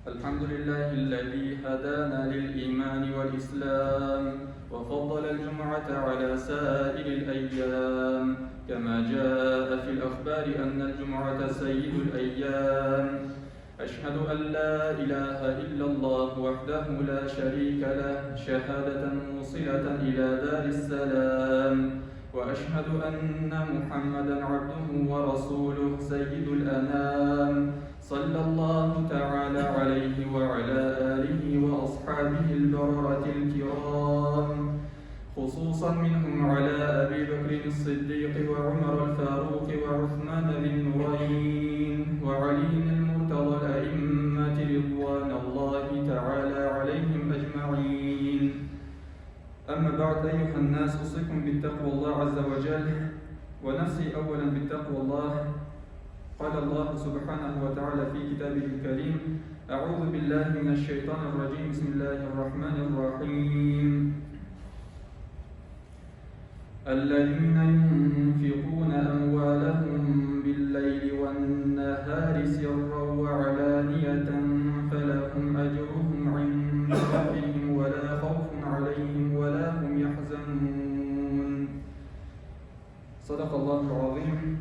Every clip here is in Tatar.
الحمد لله الذي هدانا للإيمان والإسلام وفضل الجمعة على سائر الأيام كما جاء في الأخبار أن الجمعة سيد الأيام أشهد أن لا إله إلا الله وحده لا شريك له شهادة موصلة إلى دار السلام وأشهد أن محمدا عبده ورسوله سيد الأنام صلى الله تعالى عليه وعلى آله وأصحابه البررة الكرام خصوصا منهم على أبي بكر الصديق وعمر الفاروق وعثمان ذي النورين وعلي المرتضى الأئمة رضوان الله تعالى عليهم أجمعين أما بعد أيها الناس أوصيكم بالتقوى الله عز وجل ونفسي أولا بالتقوى الله قال الله سبحانه وتعالى في كتابه الكريم أعوذ بالله من الشيطان الرجيم بسم الله الرحمن الرحيم الذين ينفقون أموالهم بالليل والنهار سرا وعلانية فلهم أجرهم عند ربهم ولا خوف عليهم ولا هم يحزنون صدق الله العظيم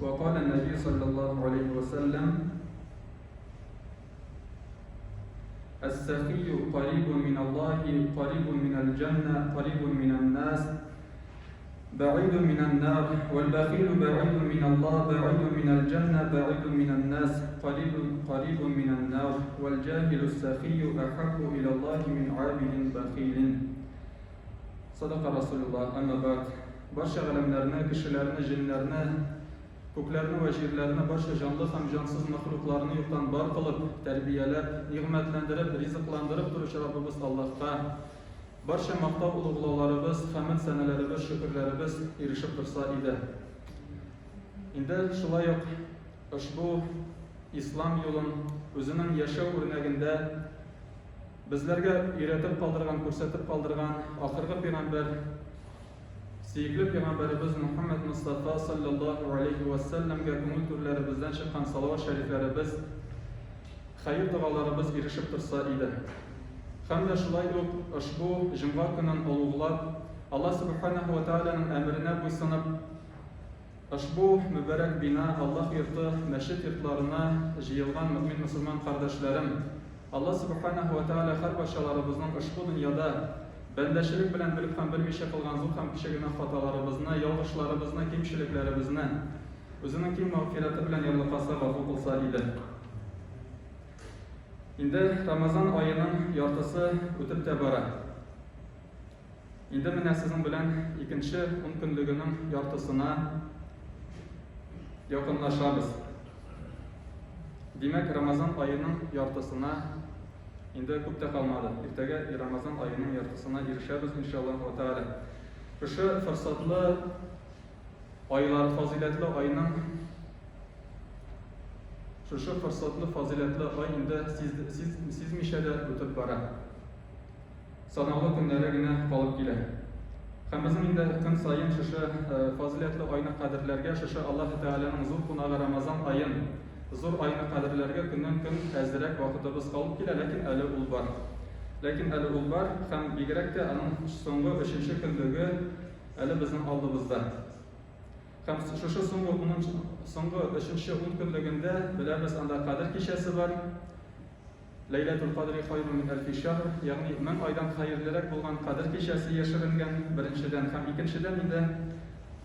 وقال النبي صلى الله عليه وسلم السخي قريب من الله قريب من الجنة قريب من الناس بعيد من النار والبخيل بعيد من الله بعيد من الجنة بعيد من الناس قريب قريب من النار والجاهل السخي أحب إلى الله من عابد بخيل صدق رسول الله أما بعد Барча галәмнәрне, кешеләрне, җеннәрне, күкләрне вә җирләрне, барча җанлы һәм җансыз мәхлукларны юктан бар кылып, тәрбияләп, нигъмәтләндереп, ризыкландырып торучы Раббыбыз Аллаһка барча мактау олуглауларыбыз, хәмед сәнәләребез, шөкерләребез ирешеп торса иде. Инде шулай ук ошбу ислам юлын үзенең яшәү үрнәгендә безләргә өйрәтеп калдырган, күрсәтеп калдырган ахыргы пәйгамбәр, сөекле пәйгамбәребез Мухаммад Мустафа саллаллаһу алейхи ва сәлләмгә күңел түрләребездән чыккан салават шәрифләребез, хәер догаларыбыз ирешеп торса иде. Һәм дә шулай ук ошбу җомга көнен олуглап, Аллаһ Сүбхәнәһү вә Тәгаләнең әмеренә буйсынып, Ошбу мөбарәк бина, Аллаһ йорты, мәчет йортларына җыелган мөэмин-мөселман кардәшләрем! Аллаһ Сүбхәнәһү вә Тәгалә һәрбарчаларыбызның ошбу дөньяда бәндәчелек белән белеп һәм белмичә кылган зур һәм кече гөнаһ-хаталарыбызны, ялгышларыбызны, кимчелекләребезне Үзенең киң мәгъфирәте белән ярлыкаса, гафу кылса иде. Инде Рамазан аеның яртысы үтеп тә бара. Инде менә сезнең белән икенче ункөнлегенең яртысына якынлашабыз. Димәк, Рамазан аеның яртысына инде күп тә калмады. Иртәгә Рамазан аеның яртысына ирешәбез, иншаллаһу тәгалә. Шушы форсатлы айлар, фазыйләтле айның шушы форсатлы фазыйләтле ай инде сизмичә дә үтеп бара. Санаулы көннәре генә калып килә. Һәм безнең инде көн саен шушы фазыйләтле айны кадерләргә, шушы Аллаһы Тәгаләнең зур кунагы Рамазан аен, зур айны кадерләргә көннән-көн әзрәк вакытыбыз калып килә, ләкин әле ул бар. Ләкин әле ул бар һәм бигрәк тә аның соңгы өченче көнлеге әле безнең алдыбызда. Һәм шушы соңгы унынчы, соңгы өченче ун көнлегендә, беләбез, анда Кадер кичәсе бар. Ләйләтул кадри хайрун мин әлфи шәһр, ягъни 1000 айдан хәерлерәк булган Кадер кичәсе яшеренгән, беренчедән, һәм икенчедән инде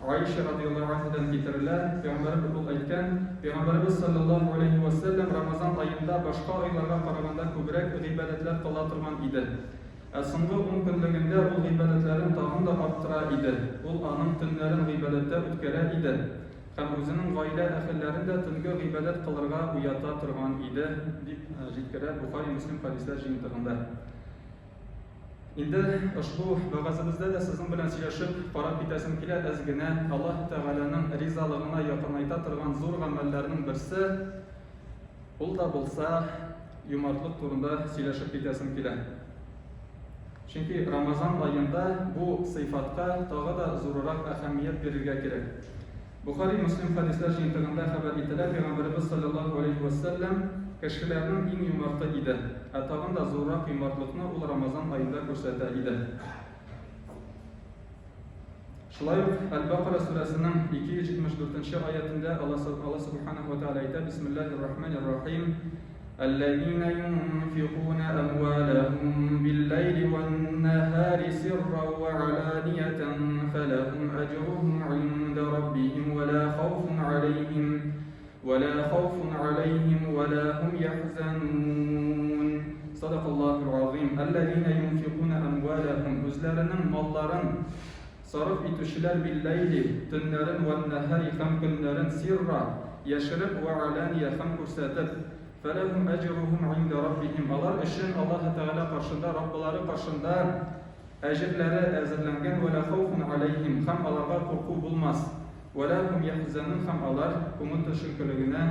Аиша радияллаһу анһадан китерелә, Пәйгамбәребез ул әйткән, Пәйгамбәребез салләллаһу алейһи вә сәлләм Рамазан аенда башка айларга караганда күбрәк гыйбадәтләр кыла торган иде. Ә соңгы ун көнлегендә ул гыйбадәтләрен тагын да арттыра иде. Ул аның төннәрен гыйбадәттә үткәрә иде. Һәм үзенең гаилә әһелләрен дә төнге гыйбадәт кылырга уята торган иде, дип җиткерә Бохари Мөслим хәдисләр җыентыгында. Инде ошбу вәгазебездә дә сезнең белән сөйләшеп, карап китәсем килә әз генә Аллаһ Тәгаләнең ризалыгына якынайта торган зур гамәлләрнең берсе, ул да булса юмартлык турында сөйләшеп китәсем килә. Чөнки Рамазан аенда бу сыйфатка тагы да зурырак әһәмият бирергә кирәк. Бухари, Мөслим хәдисләр җыентыгында хәбәр ителә, Пәйгамбәребез салләллаһу галәйһи вә сәлләм кешеләрнең иң юмарты иде, ә тагын да зуррак юмартлыкны ул Рамазан аенда күрсәтә иде. Шулай ук Әл-Бакара сүрәсенең 274 нче аятендә Алла Субханаһу ва Тәгалә әйтә, Бисмиллаһир рахманир рахим, Әлләзина юнфикуна әмваләһум бил-ләйли вән-наһари сирран вә аланиятән фәләһум әҗрухум индә раббиһим вә лә хауфун аләйһим вә лә хауфун аләйһим вә лә һум яхзанун. Садакаллаһул азим. Әлләзина юнфикуна әмваләһум үзләренең малларын сарыф итүчеләр бил-ләйли, төннәрен, вән-нәһари, һәм көннәрен, сирра, яшереп, вә алания, һәм күрсәтеп, фәләһүм әҗрүһүм гыйндә Раббиһим, алар өчен Аллаһы Тәгалә каршында, Раббылары каршында әҗерләре әзерләнгән, вә лә хауфун аләйһим, һәм аларга курку булмас, вә лә һум яхзәнүн, һәм алар күңел төшенкелегенә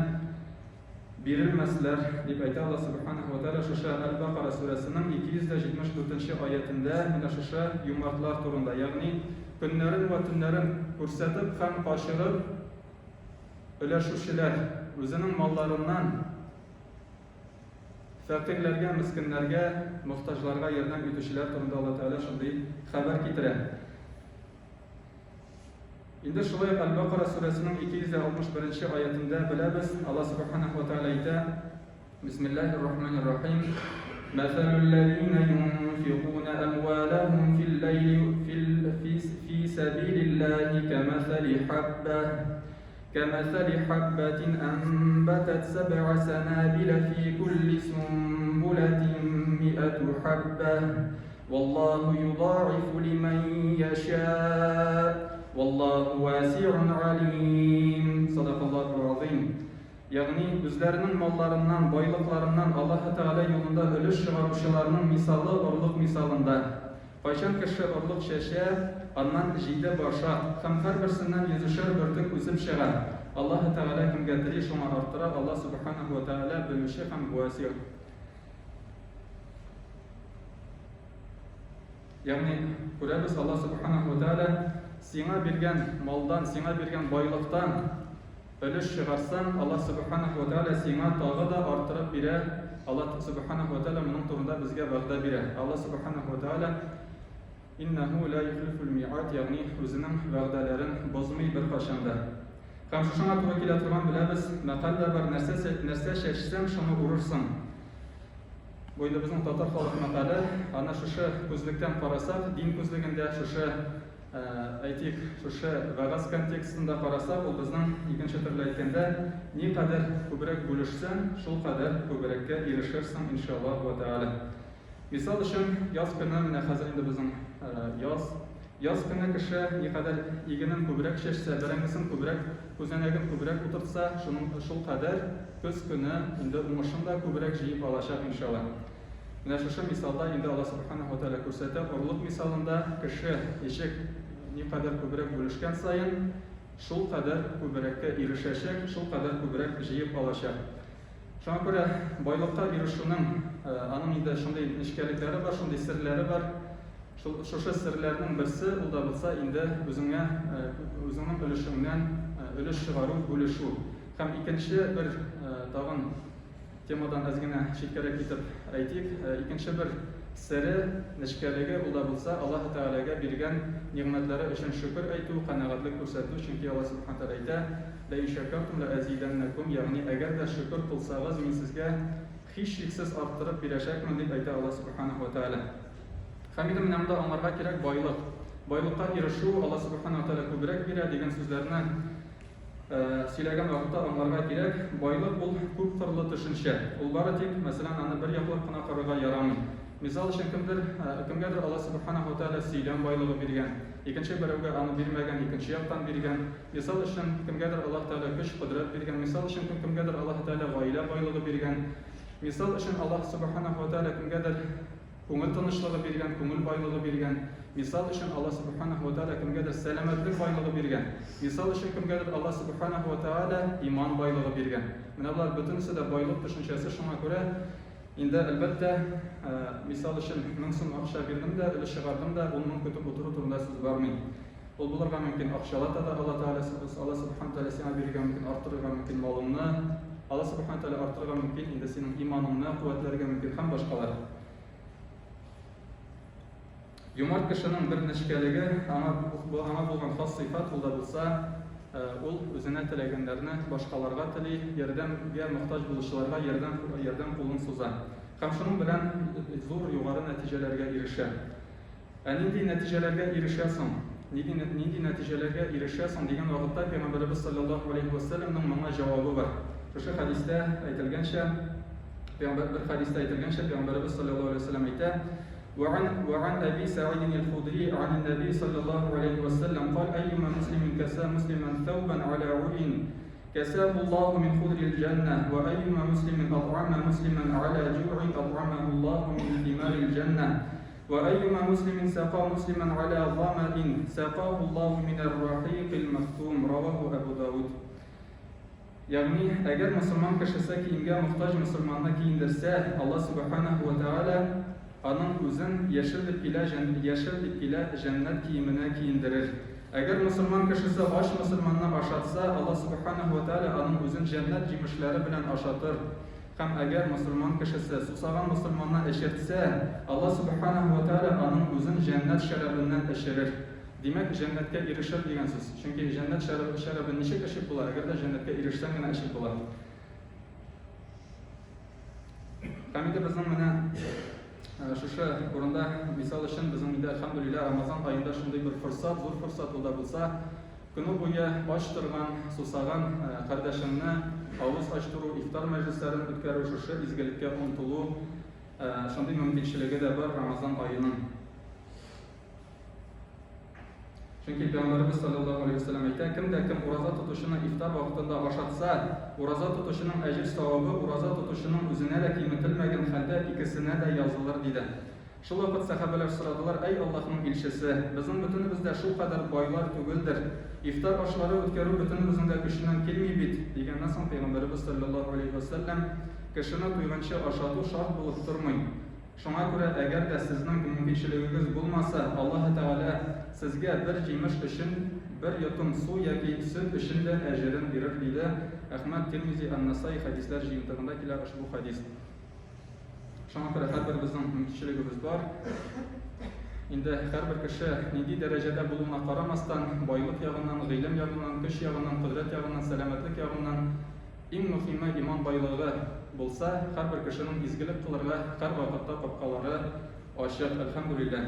бирелмәсләр, дип әйтә Аллаһ Сүбхәнәһү вә Тәгалә шушы Әл-Бәкара сүрәсенең 274 нче аятендә менә шушы юмартлар турында, ягъни көннәрен вә төннәрен күрсәтеп һәм качырып өләшүчеләр, үзенең малларыннан фәкыйрьләргә, мескеннәргә, мохтаҗларга ярдәм итүчеләр турында Аллаһ Тәгалә шундый хәбәр китерә. Инде шулай ук Әл-Бакара сүрәсенең 261 нче аятендә беләбез, Аллаһ Сүбхәнәһү вә Тәгалә әйтә, Бисмиллаһир рахманир рахим, Мәсәлүл-ләзина юнфикуна әмваләһум фил-ләйли фил фи фи сәбилиллаһи кәмәсәли хәббә кәмәсәли хәббәтин әнбәтәт сәб'ә сәнабилә фи кулли сунбуләтин миәту хәббә Валлаһу юдаифу лимән яшә, валлаһу васиун алим. Садакаллаһу азим. Ягъни, үзләренең малларыннан, байлыкларыннан Аллаһы Тәгалә юлында өлеш чыгаручыларның мисалы орлык мисалында. Кайчан кеше орлык чәчә, аннан җиде башак һәм һәрберсеннән йөзешәр бөртек үсеп чыга. Аллаһы Тәгалә кемгә тели, шуңа арттыра, Аллаһ Сүбхәнәһү вә Тәгалә белүче һәм васигъ. Ягъни, күрәбез, Аллаһ Субханаһу ва Тааля сиңа биргән малдан, сиңа биргән байлыктан өлеш чыгарсаң, Аллаһ Субханаһу ва Тааля сиңа тагы да арттырып бирә. Аллаһ Субханаһу ва Тааля моның турында безгә вәгъдә бирә. Аллаһ Субханаһу ва Тааля Иннәһу ла юхлифул ми'ад, ягъни үзенең вәгъдәләрен бозмый беркайчан да. Һәм шушыңа туры килә торган беләбез, мәкаль дә бар, нәрсә нәрсә чәчсәң, шуны урырсың. Бу инде безнең татар халык мәкале. Аны шушы күзлектән карасак, дин күзлегендә, шушы, әйтик, шушы вәгазь контекстында карасак, ул безнең, икенче төрле әйткәндә, никадәр күбрәк бүлешсәң, шулкадәр күбрәккә ирешерсең, иншаллаһ вә тәгалә. Мисал өчен, яз көне, менә хәзер инде безнең яз, яз көне кеше никадәр игенен күбрәк чәчсә, бәрәңгесен күбрәк, күзәнәген күбрәк утыртса, шуның шулкадәр көз көне инде уңышын да күбрәк җыеп алачак, иншалла. Менә шушы мисалда инде Алла Субханаһу ва Тәгалә күрсәтә, орлык мисалында кеше ничек никадәр күбрәк бүлешкән саен, шулкадәр күбрәккә ирешәчәк, шулкадәр күбрәк җыеп алачак. Шуңа күрә байлыкка ирешүнең аның инде шундый нечкәлекләре бар, шундый серләре бар. Шул шушы серләрнең берсе ул да булса инде үзеңә үзеңнең өлешеңнән өлеш чыгару, бүлешү. Һәм икенче бер тагын темадан әз генә читкәрәк китеп әйтик, икенче бер сере, нечкәлеге ул да булса Аллаһы Тәгаләгә биргән нигъмәтләре өчен шөкер әйтү, канәгатьлек күрсәтү, чөнки Аллаһ Субхана Тәгалә әйтә, Ләин шәкәртум ләәзидәннәкүм, ягъни әгәр дә шөкер кылсагыз, мин сезгә һичшиксез арттырып бирәчәкмен, дип әйтә Аллаһ Сүбхәнәһү вә Тәгалә. Һәм инде менә монда аңларга кирәк байлык. Байлыкка ирешү, Аллаһ Сүбхәнәһү вә Тәгалә күбрәк бирә дигән сүзләрне сөйләгән вакытта аңларга кирәк, байлык ул күпкырлы төшенчә. Ул бары тик, мәсәлән, аны бер яклап кына карарга ярамый. Мисал өчен, кемдер, кемгәдер Аллаһ Сүбхәнәһү вә Тәгалә сөйләм байлыгы биргән, икенче берәүгә аны бирмәгән, икенче яктан биргән. Мисал өчен, кемгәдер Аллаһ Тәгалә көч-кодрәт биргән, мисал өчен, кемгәдер Аллаһ Тәгалә гаилә байлыгы биргән, мисал өчен, Аллаһ Сүбхәнәһү вә Тәгалә кемгәдер күңел тынычлыгы биргән, күңел байлыгы биргән, мисал өчен, Аллаһ Сүбхәнәһү вә Тәгалә кемгәдер сәламәтлек байлыгы биргән, мисал өчен, кемгәдер Аллаһ Сүбхәнәһү вә Тәгалә иман байлыгы биргән. Менә болар бөтенесе дә байлык төшенчәсе, шуңа күрә инде, әлбәттә, мисал өчен, 1000 сум акча бирдем дә, өлеш чыгардым да, 10 мең көтеп утыру турында сүз бармый. Ул булырга мөмкин акчалата да Алла Тәгалә Алла Субхану Тәгалә сиңа бирергә мөмкин, арттырырга мөмкин малыңны. Алла Субхану Тәгалә арттырырга мөмкин инде синең иманыңны куәтләргә мөмкин һәм башкалар. Юмарт кешенең бер нечкәлеге, аңа аңа булган хас сыйфат ул да булса, ул үзенә теләгәннәрне башкаларга тели, ярдәмгә мохтаҗ булучыларга ярдәм ярдәм кулын суза. Һәм шуның белән зур югары нәтиҗәләргә ирешә. Ә нинди нәтиҗәләргә ирешә соң? Нинди, нинди нәтиҗәләргә ирешә соң дигән вакытта Пәйгамбәребез салләллаһу алейһи вә сәлләмнең моңа җавабы бар. Шушы хәдистә әйтелгәнчә, пәйгамбәр бер хәдистә әйтелгәнчә, Пәйгамбәребез салләллаһу алейһи вә сәлләм әйтә: "Вә ан вә ан Әби Сәгыйд аль-Худри ан Нәби салләллаһу алейһи вә сәлләм кал: Әйюма муслимин кәсә муслиман thawban ala урин кәсәһу Аллаһу мин худрил җәннә, вә әйюма муслимин ат'ама муслиман ala җу'ин ат'амаһу Аллаһу мин thимарил җәннә." Вә әйюмә муслимин сәка муслимән галә замәин, сәкаһу Аллаһу минәр рахикил мәхтум, раваһу Әбу Давуд. Ягъни, әгәр мөселман кешесе киемгә мохтаҗ мөселманны киендерсә, Алла Сүбхәнәһү вә Тәгалә аның үзен яшел дип килә, яшел дип килә җәннәт киеменә киендерер. Әгәр мөселман кешесе ач мөселманны ашатса, Алла Сүбхәнәһү вә Тәгалә аның үзен җәннәт җимешләре белән ашатыр. Һәм әгәр мосылман кешесе сусаган мосылманны эчертсә, Алла Сүбхәнәһү вә Тәгалә аның үзен җәннәт шәрабеннән эчерер. Димәк, җәннәткә ирешер дигән сүз. Чөнки җәннәт шәрабен ничек эчеп була, әгәр дә җәннәткә ирешсәң генә эчеп була. Һәм инде безнең менә шушы урында, мисал өчен, безнең инде, әлхәмдүлилләһ, Рамазан аенда шундый бер форсат, зур форсат ул да булса, Көне буе ач торган, сусаган кардәшеңне авыз ачтыру, ифтар мәҗлесләрен үткәрү, шушы изгелеккә омтылу, шундый мөмкинчелеге дә бар Рамазан аеның. Чөнки Пәйгамбәребез саллаллаһу алейһи вәсәлләм әйтә, кем дә кем ураза тотучыны ифтар вакытында ашатса, ураза тотучының әҗер-савабы ураза тотучының үзенә дә киметелмәгән хәлдә икесенә дә язылыр, диде. Шул вакыт сәхабәләр сорадылар, Әй Аллаһның илчесе, безнең бөтенебез дә шулкадәр байлар түгелдер. Ифтар ашлары үткәрү бөтенебезнең дә көченнән килми бит, дигәннән соң Пәйгамбәребез салләллаһу галәйһи вә сәлләм, Кешене туйганчы ашату шарт булып тормый. Шуңа күрә әгәр дә сезнең мөмкинчелегегез булмаса, Аллаһы Тәгалә сезгә бер җимеш өчен бер йотым су яки сөт өчен дә әҗерен бирер, диде. Әхмәд, Тирмизи, Ан-Насаи хәдисләр җыентыгында килә ошбу хәдис. Шуңа күрә һәрберебезнең мөмкинчелегебез бар. Инде һәрбер кеше нинди дәрәҗәдә булуына карамастан, байлык ягыннан, гыйлем ягыннан, көч ягыннан, кодрәт ягыннан, сәламәтлек ягыннан, иң мөхиме иман байлыгы булса, һәрбер кешенең изгелек кылырга һәрвакытта капкалары ачык, әлхәмдүлилләһ.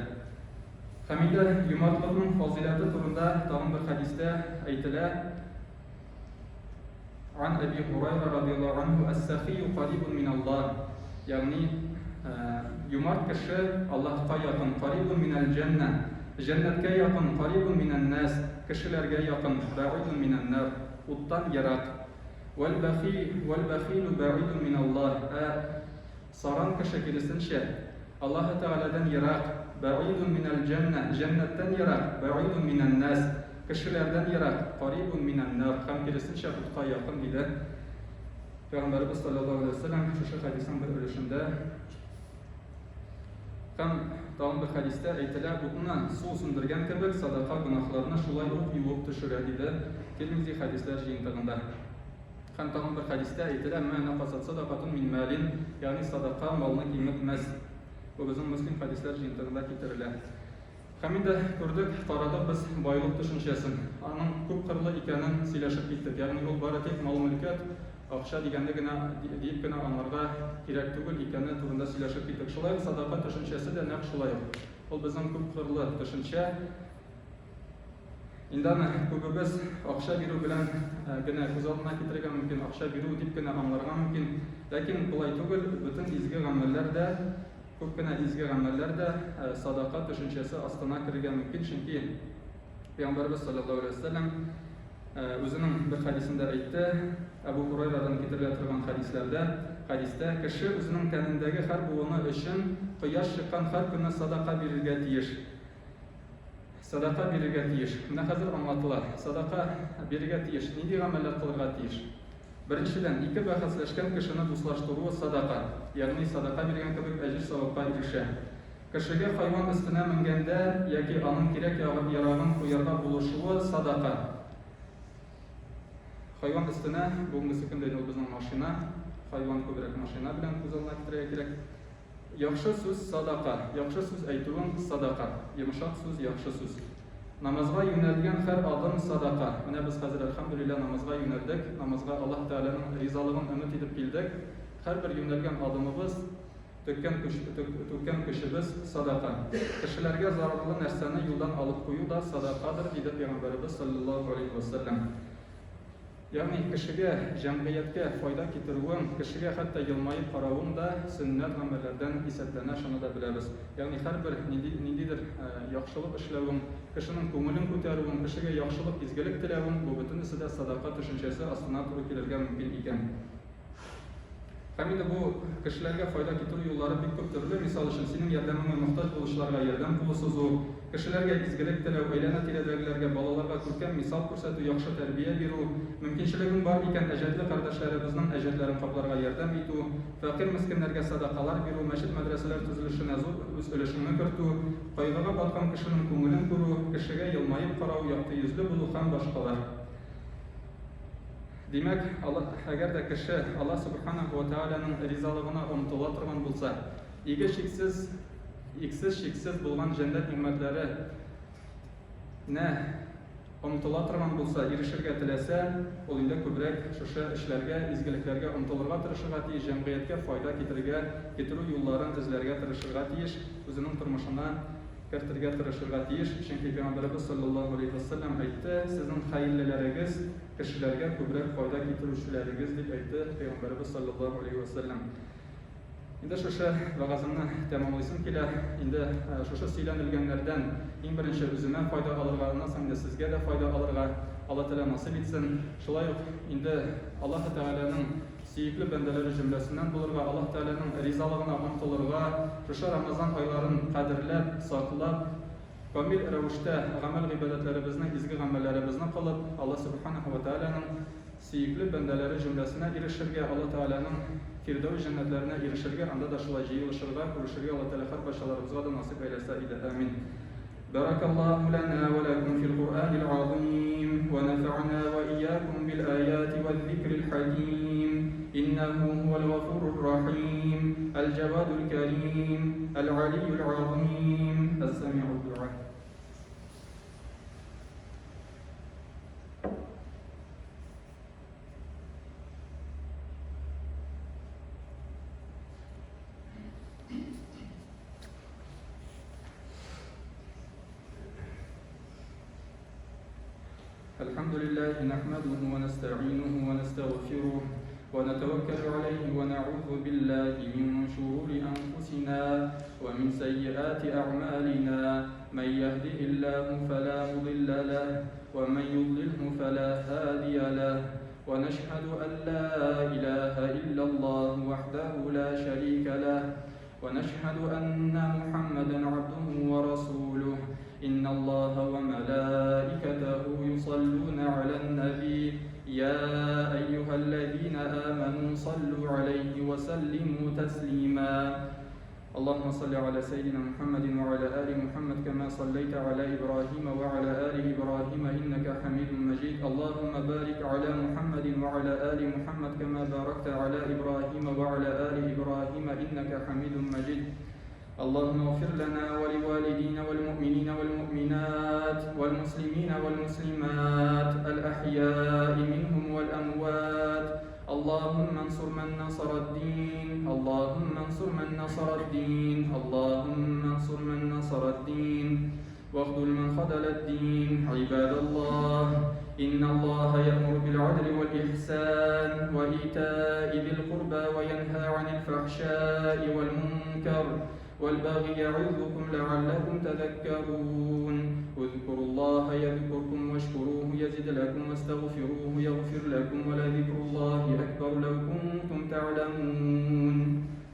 Һәм инде юмартлыкның фазыйләте турында тагын бер хәдистә әйтелә. Ан Әби Һурайра радияллаһу анһу, Әс-сахию карибун мин Аллаһ. Ягъни, юмарт кеше Аллаһка якын, карибун минәл җәннә, җәннәткә якын, карибун минән нәс, кешеләргә якын, бәгыйдун минән нар, уттан ерак. Вәл бәхи, вәл бәхилу бәгыйдун мин Аллаһ. Ә Саран кеше, киресенчә, Аллаһы Тәгаләдән ерак, бәгыйдун минәл җәннә, җәннәттән ерак, бәгыйдун минән нәс, кешеләрдән ерак, карибун минән нар, һәм киресенчә, утка якын, диде Пәйгамбәребез салләллаһу галәйһи ва сәлләм шушы хәдиснең бер өлешендә. Һәм тагын бер хәдистә әйтелә, утны су сүндергән кебек, садака гөнаһларны шулай ук юып төшерә, диде Тирмизи хәдисләр җыентыгында. Һәм тагын бер хәдистә әйтелә, Мә нәкасат садакатун мин мәлин, ягъни садака малны киметмәс. Бу безнең Мөслим хәдисләр җыентыгында китерелә. Һәм инде күрдек, карадык без байлык төшенчәсен. Аның күп кырлы икәнен сөйләшеп киттек. Ягъни ул бары тик мал-мөлкәт, акча дигәнне генә диеп кенә аңларга кирәк түгел икәне турында сөйләшеп киттек. Шулай ук садака төшенчәсе дә нәкъ шулай ук. Ул безнең күп кырлы төшенчә. Инде аны күбебез акча бирү белән генә күз алдына китерергә мөмкин, акча бирү дип кенә аңларга мөмкин. Ләкин болай түгел, бөтен изге гамәлләр дә, күп кенә изге гамәлләр дә садака төшенчәсе астына керергә мөмкин, чөнки Пәйгамбәребез саллаллаһу алейһи ва сәлләм үзенең бер хәдисендә әйтте, Әбу Һурайрадан китерелә торган хәдисләрдә, хәдистә, кеше үзенең тәнендәге һәр буыны өчен кояш чыккан һәр көнне садака бирергә тиеш. Садака бирергә тиеш. Менә хәзер аңлатыла. Садака бирергә тиеш. Нинди гамәлләр кылырга тиеш? Беренчедән, ике бәхәсләшкән кешене дуслаштыруы садака, ягъни садака биргән кебек әҗер-савапка ирешә. Кешегә хайван өстенә менгәндә яки аның кирәк-ярагын куярга булышуы, садака. Хайван өстенә, бүгенгесе көндә инде ул безнең машина, хайван күбрәк машина белән күз алдына китерергә кирәк. Яхшы сүз, садака. Яхшы сүз әйтүең, садака. Йомшак сүз, яхшы сүз. Намазга юнәлгән һәр адым, садака. Менә без хәзер, әлхәмдүлилләһ, намазга юнәлдек, намазга Аллаһ Тәгаләнең ризалыгын өмет итеп килдек. Һәрбер юнәлгән адымыбыз, төккән көч, түккән көчебез, садака. Кешеләргә зарарлы нәрсәне юлдан алып кую да садакадыр, диде Пәйгамбәребез салләллаһу галәйһи вә сәлләм. Ягъни кешегә, җәмгыятькә файда китерүең, кешегә хәтта елмаеп каравың да сөннәт гамәлләрдән исәпләнә, шуны да беләбез. Ягъни һәрбер нинди, ниндидер яхшылык эшләвең, кешенең күңелен күтәрүең, кешегә яхшылык, изгелек теләвең, бу бөтенесе дә садака төшенчәсе астына туры килергә мөмкин икән. Һәм инде бу кешеләргә файда китерү юллары бик күп төрле, мисал өчен, синең ярдәмеңә мохтаҗ булучыларга ярдәм кулы сузу, кешеләргә изгелек теләү, әйләнә-тирәдәгеләргә, балаларга күркәм мисал күрсәтү, яхшы тәрбия бирү, мөмкинчелегең бар икән, әҗәтле кардәшләребезнең әҗәтләрен капларга ярдәм итү, фәкыйрь-мескеннәргә сәдакалар бирү, мәчет-мәдрәсәләр төзелешенә зур үз өлешеңне кертү, кайгыга баткан кешенең күңелен күрү, кешегә елмаеп карау, якты йөзле булу һәм башкалар. Димәк, Алла, әгәр дә кеше Аллаһ Сүбхәнәһү вә Тәгаләнең ризалыгына омтыла торган булса, иге чиксез, иксез-чиксез булган җәннәт нигъмәтләре нә омтыла торган булса, ирешергә теләсә, ул инде күбрәк шушы эшләргә, изгелекләргә омтылырга тырышырга тиеш, җәмгыятькә файда китерергә, китерү юлларын эзләргә тырышырга тиеш, үзенең тормышына кертергә тырышырга тиеш, чөнки Пәйгамбәребез салләллаһу галәйһи вә сәлләм әйтте, Сезнең хәерлеләрегез, кешеләргә күбрәк файда китерүчеләрегез, дип әйтте Пәйгамбәребез салләллаһу галәйһи вә сәлләм. Инде шушы вәгаземне тәмамлыйсым килә. Инде шушы сөйләнелгәннәрдән иң беренче үземә файда алырга, аннан соң инде сезгә дә файда алырга Алла Тәгалә насыйп итсен. Шулай ук инде Аллаһы Тәгаләнең сөекле бәндәләре җөмләсеннән булырга, Аллаһ Тәгаләнең ризалыгына омтылырга, шушы Рамазан айларын кадерләп, саклап, камил рәвештә гамәл-гыйбадәтләребезне, изге гамәлләребезне кылып, Аллаһ Сүбхәнәһү вә Тәгаләнең сөекле бәндәләре җөмләсенә ирешергә, Аллаһ Тәгаләнең Фирдәүс җәннәтләренә ирешергә, анда да шулай җыелышырга, күрешергә Аллаһ Тәгалә һәркайчаларыбызга да насыйп әйләсә иде. Амин. Бәрәкаллаһу ләнә вә ләкүм фил Куръанил азыйм, вә нәфә'нә вә иякүм бил аяти вә зикрил хәким, иннәһү һүәл гафурур рахим, әл җәвадул кәрим, әл алийюл азыйм, әс-сәми'уд дуа. الحمد لله نحمده ونستعينه ونستغفره ونتوكل عليه ونعوذ بالله من شرور أنفسنا ومن سيئات أعمالنا من يهده الله فلا مضل له ومن يضلله فلا هادي له ونشهد أن لا إله إلا الله وحده لا شريك له ونشهد أن محمدا عبده ورسوله إن الله وملائكته يصلون على النبي يا أيها الذين آمنوا صلوا عليه وسلموا تسليما اللهم صل على سيدنا محمد وعلى آل محمد كما صليت على إبراهيم وعلى آل إبراهيم إنك حميد مجيد اللهم بارك على محمد وعلى آل محمد كما باركت على إبراهيم وعلى آل إبراهيم إنك حميد مجيد اللهم اغفر لنا ولوالدينا والمؤمنين والمؤمنات والمسلمين والمسلمات الأحياء منهم والأموات اللهم انصر من نصر الدين اللهم انصر من نصر الدين اللهم انصر من نصر الدين واخذل من خذل الدين عباد الله إن الله يأمر بالعدل والإحسان وإيتاء ذي القربى وينهى عن الفحشاء والمنكر والبغي يعظكم لعلكم تذكرون اذكروا الله يذكركم واشكروه يزد لكم واستغفروه يغفر لكم ولذكر الله أكبر لو كنتم تعلمون.